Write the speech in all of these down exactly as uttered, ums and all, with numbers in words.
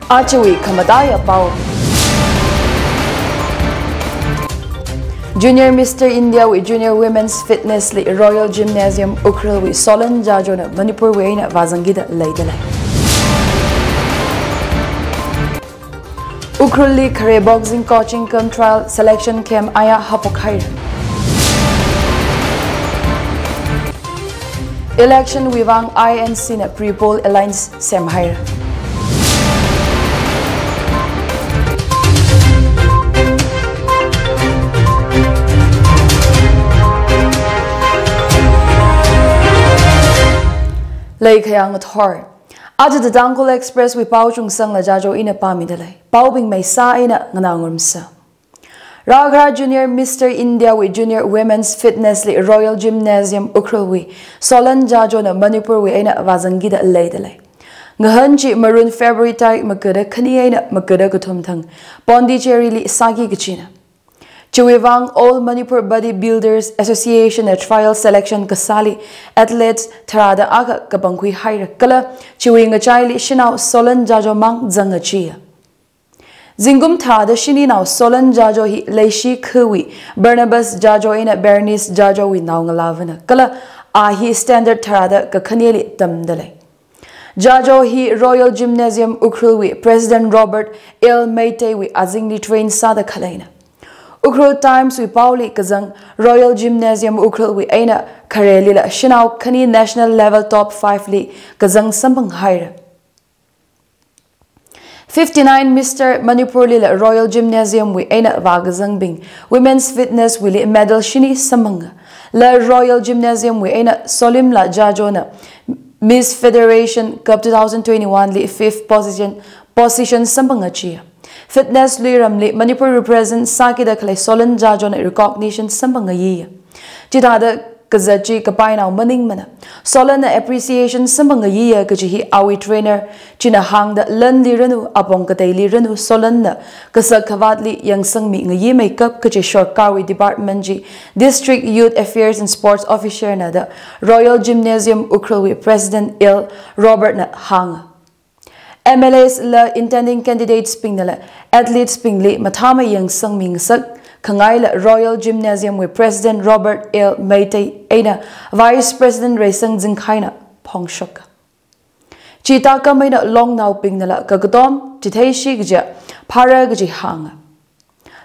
Ajawui khamataiya pao. Junior Mister India wui Junior Women's Fitness li Royal Gymnasium Ukhrul wui Solan Jajo na Manipur wui eina vāzangkida leidalei. Ukhrul li khare boxing coaching cum trial selection camp aya haophok haira. Election wui vang I N C na pre-poll alliance semhaira. Leikhayang thor. Aja The Tangkhul Express wui pao Chungsangla Jajo ina pāmidalei. Paobing maisa eina nganā ngarumsa. Rākhara Junior Mister India wui Junior Women's Fitness li Royal Gymnasium Ukhrul wui Solan Jajo na Manipur wui eina vāzangkida leidalei. Ngahān chi Maroon February tarik makada khani eina makada kathum thang Pondicherry li sāki kachina. Chiwui vang All Manipur Bodybuilders Association na trial selection kasāli athletes tharāda akha kapangkhui haira kala chiwui ngachaili shanao Solan Jajo mang zanga chiya. Zingkum tharāda shininao Solan Jajo hi Leishi khawui Barnabas Jajo eina Bernice Jajo wui naongalāvana kala a hi standard tharāda kakhaneli tamdalei. Jajo hi Royal Gymnasium Ukhrul wui President Robert L Meitei wui azingli train sāda khaleina. Ukhrul Times wui paoli kazang Royal Gymnasium Ukhrul wui eina kharelila shanao khani national level top five li kazang samphang haira. Fifty-nine Mister Manipur lila Royal Gymnasium wui eina vākazangbing Women's Fitness wuili medal shini samphanga. La Royal Gymnasium wui eina Solimla Jajo na Miss Federation Cup two thousand twenty-one li fifth position, position samphanga chiya. Fitness luiramli Manipur represent sākida khalei Solan Jajo na recognition samphanga yiya. Chithāda kazat chi kapainao maningmana. Solan na appreciation samphanga yiya kaji hi awui trainer china hāngda lanli ranu, apong kateili ranu, Solan na kasak khavātli yangsangmi ngayimeikap kaji sorkarwui department chi District Youth Affairs and Sports Officer na da Royal Gymnasium Ukhrul wui President L Robert na hānga. M L As la intending candidates bingna la athletes bingli mathāmei yangsangmi ngasak khangaila Royal Gymnasium wui President Robert L Meitei eina Vice President Reisang Zingkhaina phongshok. Chi tākam eina longnaobingna la kakatom chitheishik kaja phāra kaji hānga.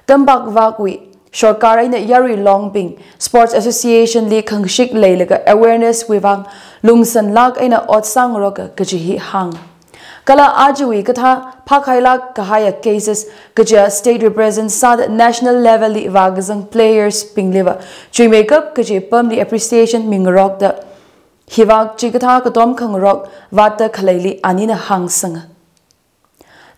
Tampak vakwui sorkar eina yarui longbing Sports Association li khangashik leilaga awareness wui vang lungsanlāk eina ot sāngaroka kaji hi hānga. Kala ajawui kathā phākhailāk kahaiya cases kaja state represent sāda national level li vākazang players bingliva chuimeikap kaji pamli appreciation mingarokda hivak chikathā katom khangarok vātda khaleili anina hāngsanga.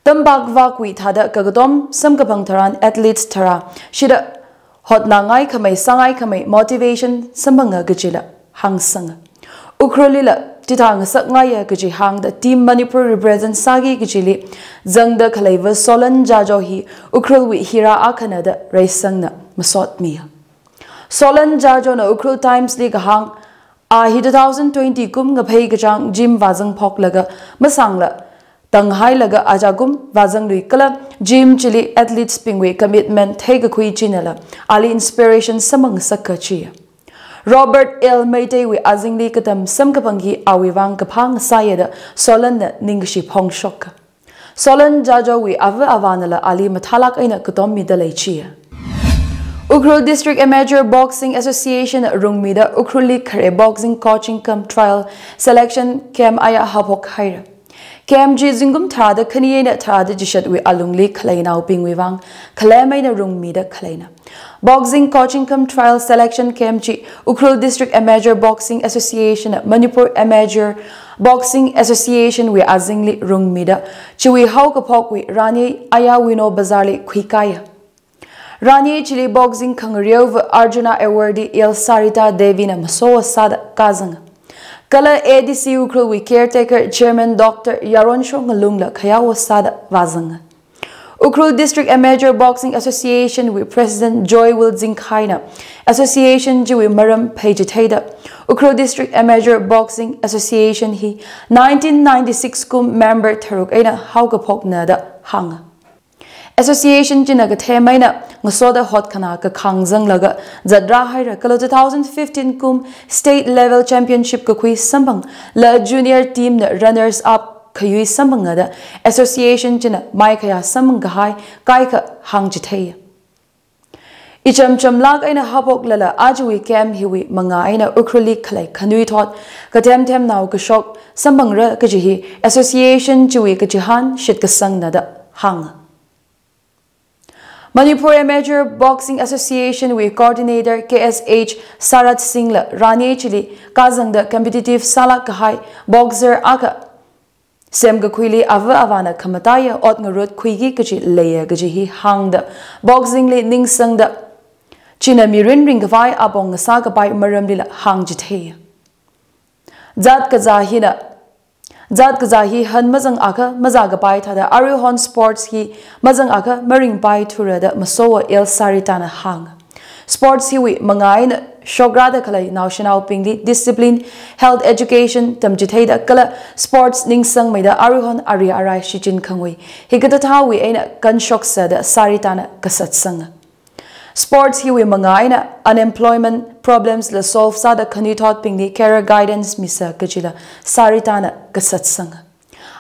Tampak vakwui thāda kakatom samkaphang tharan athletes tharā shida hotnāngai khamei sāngai khamei motivation samphanga kajila hāngsanga. Ukhrul lila chithā ngasakngaiya kaji hāngda Team Manipur represent sāki kajili zangda khaleiva Solan Jajo hi Ukhrul wui hira akhana da Reisangna masotmiya. Solan Jajo na Ukhrul Times li kahāng a hi two thousand twenty kum ngaphei kachāng gym vāzangphoklaga masāngla tanghailaga aja kum vāzanglui kala gym chili athletes bingwui commitment theikakhui chinala ali inspiration samphang sāka chiya. Robert L Meitei wui azingli katam samkaphang hi awui vang kaphā ngasāya da Solan na ningkashi phongshoka. Solan Jajo wui ava avānala ali mathālāk eina katom midalei chiya. Ukhrul District Amateur Boxing Association rungmida Ukhrul li khare boxing coaching cum trial selection camp aya haophok haira. Camp chi zingkum tharāda khani eina tharāda chishatwui alungli khaleinaobingwui vang khalem eina rungmida khaleina. Boxing coaching cum trial selection camp chi Ukhrul District Amateur Boxing Association, Manipur Amateur Boxing Association wui azingli rungmida chiwui haokaphokwui rani aya Wino Bazar li khuikaiya. Rani chili boxing khangareova Arjuna Awardee L Sarita Devi na maso sāda kazanga. Kala A D C Ukhrul wui caretaker chairman Doctor Yaronsho Ngalungla khayao sāda vāzanga. Ukhrul District Amateur Boxing Association wui President Joy Wilzingkhaina association chiwui maram pheichitheida Ukhrul District Amateur Boxing Association hi nineteen ninety-six kum member tharuk eina haokaphokna da hānga. Association china kathemaina ngasoda hotkhana kakhang zanglaga zatra haira kala two thousand fifteen kum state level championship kakhui samphang la junior team na runners up khayui samphanga da association china maikhaya samphang kahai kaikha hāngchithei. Ichamchamlāk eina haophok lala ajawui camp hiwui manga eina Ukhrulli khalei khanuithot kathemthemnao kashok samphangra kaji hi association chiwui kachihān shitkasangna da hānga. Manipur Amateur Boxing Association wui coordinator K S H Sarat Singh la rani chili kazangda competitive sālāk kahai boxer akha semkakhuili ava avāna khamataiya ot ngarut khuiki kachi leiya kaji hi hāngda boxing li ningsangda china mirin ringkhavai apong ngasā kapai maramlila hāngchithei. Zat kazā hina, zat kazā hi han mazang akha mazā kapai thāda aruihon sports hi mazang akha maringpai thura da masowa L Saritana hānga. Sports hiwui manga eina shokra da khalei naoshinaobingli discipline, health education tamchitheida kala sports ningsangmeida aruihon ari arai shichin khangui hikathāthāwui eina kanshoksa da Saritana kasatsanga. Sports hiwui manga eina unemployment problems la solve sāda khanuithotbingli career guidance misa kajila Saritana kasatsanga.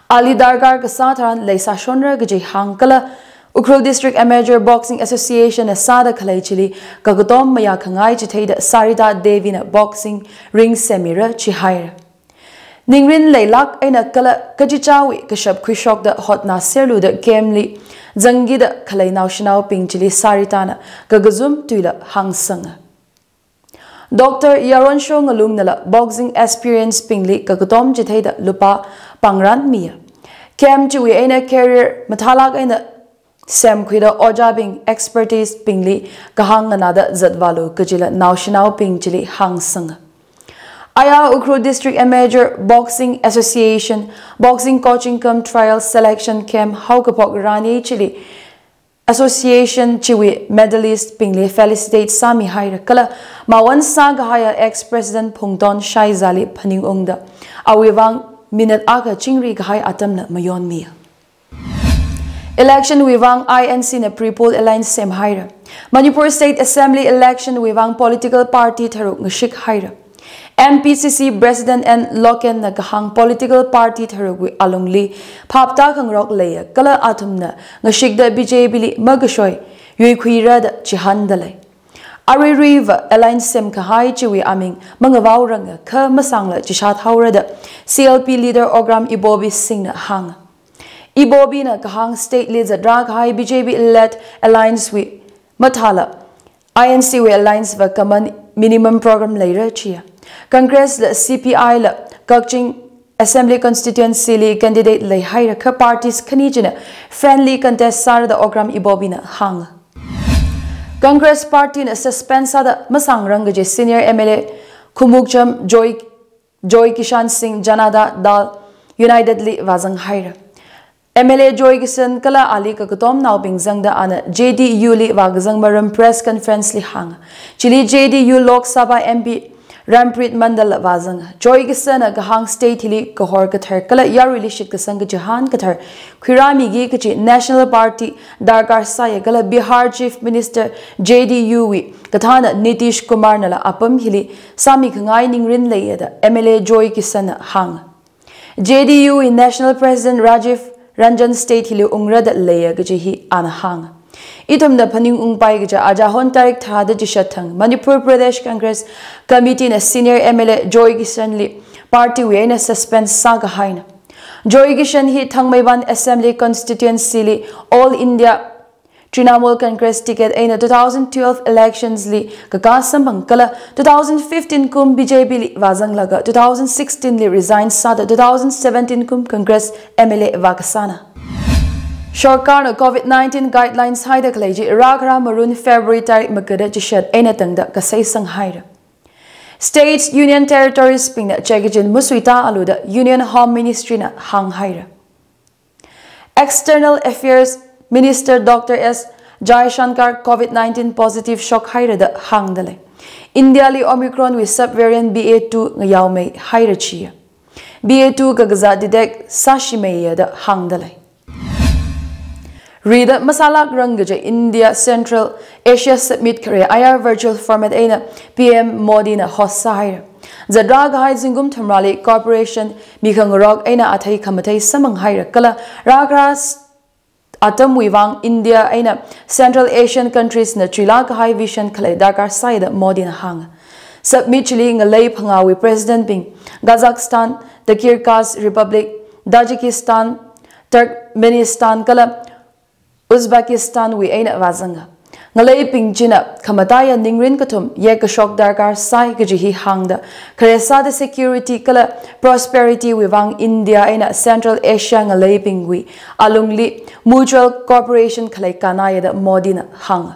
Ali darkar kasā tharan leisāshonra kaji hāng kala Ukhrul District Amateur Boxing Association na sāda khalei chili kakatom mayā khangai chitheida Sarita Devi na boxing ring semira chihaira. Ningrin leilāk eina kala kachichāwui kashap khuishokda hotnāserlu da camp li zangkida khalei naoshinaobing chili Saritana kakazum tuila hāngsanga. Doctor Yaronsho Ngalungnala boxing aspirants bingli kakatom chitheida lupā pāngran miya. Camp chiwui eina career mathālāk eina semkhuida ojābing expertise bingli kahāng nganāda zatvālu kajila naoshinaobing chili hāngsanga. Aya Ukhrul District Amateur Boxing Association Boxing Coaching cum Trial Selection Camp haokaphok rani chili association chiwui medalist bingli felicitate sāmihaira kala mawon sākahaiya ex-president Phungton Shaizali phaningungda awui vang minute akha chingri kahai atamna mayonmiya. Election wui vang I N C na pre-poll alliance semhaira. Manipur State Assembly election wui vang political party tharuk ngashikhaira. M P C C President N Loken na kahāng political party tharukwui alungli phapta khangarok leiya kala athumna ngashikda B J P li makashoi yuikhuira da chihānda lei. Aruiruiva alliance semkahai chiwui aming mangavaoranga kha masāngla chishat haora da C L P leader Okram Ibobi Singh na hānga. Ibobi na kahāng state li zatra kahai B J P led alliance wui mathāla I N C wui alliance va common minimum program leira chiya. Congress la C P I la Kakching Assembly Constituency li candidate leihaira kha parties khani china friendly contest sāra da Okram Ibobi na hānga. Congress party na suspend sāda masāngrang kaji senior M L A Khumukcham Joy Joy Kishan Singh Janata Dal United li vāzanghaira. M L A Joy Kishan kala ali kakatomnaobing zangda ana J D U li vākazang maram press conference li hānga. Chili J D U Lok Sabha M P Rampreet Mandal la vāzanga. Joy Kishan na kahāng state hili kahor kathar kala yaruili shitkasang kachihān kathar khuirāmiki kachi National Party darkar sāya kala Bihar Chief Minister J D U wui kathāna Nitish Kumar nala apam hili sāmikhangai ningrin leiya da M L A Joy Kishan na hānga. J D U wui National President Rajiv Ranjan state hili ungra da leiya kaji hi ana hānga. Ithumna phaningungpai kaja ajahon tarik tharāda chishat thang Manipur Pradesh Congress Committee na senior M L A Joy Kishan li party wui eina suspend sākahaina. Joy Kishan hi Thangmeiban Assembly Constituency li All India Trinamool Congress ticket eina two thousand twelve elections li kakā samphang kala two thousand fifteen kum B J P li vāzanglaga two thousand sixteen li resign sāda two thousand seventeen kum Congress M L A vākasāna. Sorkarna COVID nineteen guidelines haida khalei chi rākhara marun February tarik makada chishat eina tangda kasei sanghaira. States, Union Territories bingna chekichin masuita aluda Union Home Ministry na hānghaira. External Affairs Minister Doctor S Jaishankar COVID nineteen positive shokhaira da hāngda lei. India li Omicron wui subvariant B A two ngayaomeihaira chiya. B A two kakazā detect sāshimeiya da hāngda lei. Rida masālākrang kaja India Central Asia Summit khare aya virtual format eina P M Modi na host sāhaira. Zatrā kahai zingkum thumrāli cooperation mikhangarok eina athei khamathei samphanghaira kala rākharā s-, atamwui vang India eina Central Asian countries na chuilāk kahai vision khalei darkar sāi da Modi na hānga. Summit chili ngalei phangāwui president bing Kazakhstan, the Kyrgyz Republic, Tajikistan, Turkmenistan kala Uzbekistan wui eina vāzanga. Ngaleibing china khamataiya ningrin kathum yekkashok darkar sāi kaji hi hāngda, khare sāda security kala prosperity wui vang India eina Central Asia ngaleibingwui alungli mutual cooperation khalei kannaya da Modi na hānga.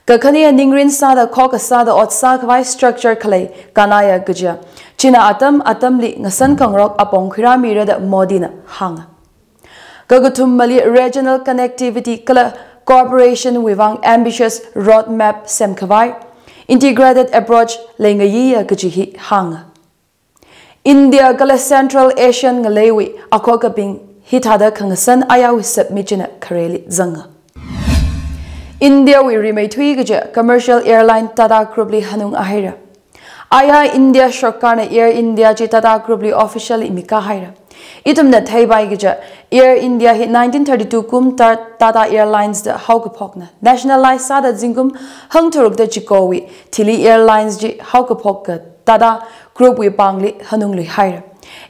Kakhane ningrin sāda khokha sāda ot sākhavai structure khalei kannaya kaja china atam atamli ngasan khangarok apong khuirāmira da Modi na hānga. Kakathumali regional connectivity kala cooperation wui vang ambitious roadmap semkhavai integrated approach leingayiya kaji hi hānga. India kala Central Asian ngaleiwui akhokabing hithāda khangasan ayawui summit china khareli zanga. India wui rimeithui kaja commercial airline Tata Group li hanung haira. Aya India sorkarna Air India chi Tata Group li officially mikā haira. Ithumna theipai kaja Air India hi nineteen thirty-two kum tar Tata Airlines da haokaphokna. Nationalize sāda zingkum hangtharuk da chikowui thili airlines chi haokaphoka Tata Group wui pāngli hanunglui haira.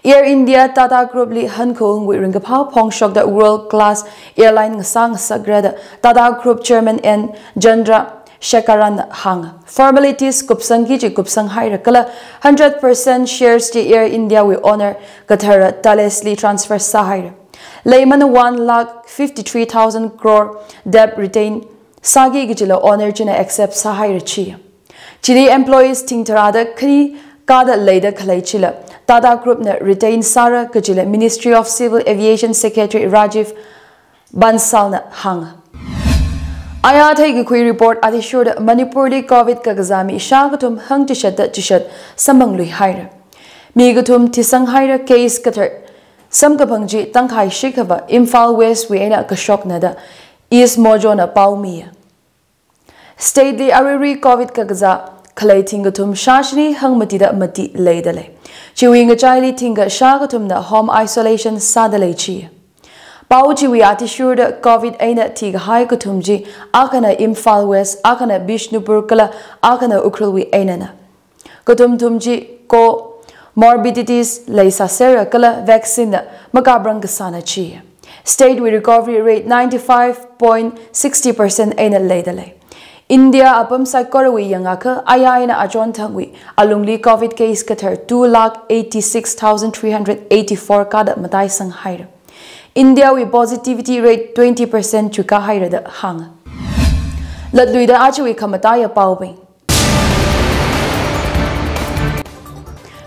Air India Tata Group li hankhaungwui ringkaphā phongshokda world class airline ngasā ngasakra da Tata Group Chairman N Chandrasekharan na hānga. Formalities kupsangki chi kupsanghaira kala hundred percent shares chi Air India wui owner kathara Thales li transfer sāhaira. Leiman one lakh fifty-three thousand crore debt retain sāki kajila owner china accept sāhaira chiya. Chili employees thing tharāda khani kāda leida khalei chila Tata Group na retain sāra kajila Ministry of Civil Aviation Secretary Rajiv Bansal na hānga. Aya theikakhui report athishurda Manipur li COVID kakazā mi shākathum hangchishatda chishat samphanglui haira. Mi kathum thisang haira, case kathar samkaphang chi tangkhai shikhava Imphal West wui eina kashokna da East Mojo na pao miya. State li aruirui COVID kakazā khalei thingkathum shāshini hangmatida mati leida lei. Chiwui ngachaili thingkha shākathumna home isolation sāda lei chiya. Pao chiwui athishurda COVID eina thikahai kathum chi akhana Imphal West, akhana Bishnupur kala akhana Ukhrul wui einana. Kathum thum chi comorbidities leisāsera kala vaccine na makapharang kasāna chiya. State wui recovery rate ninety-five point sixty percent eina leida lei. India apam saikorawui yangakha aya eina achonthangwui alungli COVID case kathar two lakh eighty-six thousand three hundred eighty-four kāda mataisang haira. India wui positivity rate twenty percent chuikā haira da hānga. Latluida ajawui khamataiya paobing.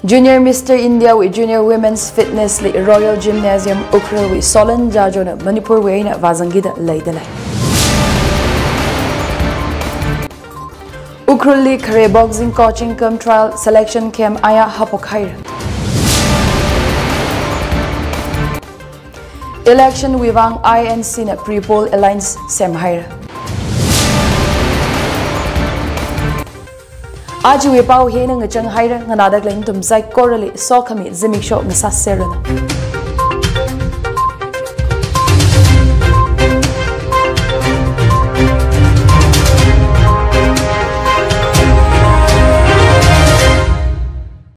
Junior Mister India wui Junior Women's Fitness li Royal Gymnasium Ukhrul wui Solan Jajo na Manipur wui eina vāzangkida leida lei. Ukhrul li khare boxing coaching cum trial selection camp aya haophok haira. Election wui vang I N C na pre-poll alliance semhaira. Ajawui pao hina ngachang haira, nganāda khalei nathum saikorali sokhami zimiksho ngasāseranu.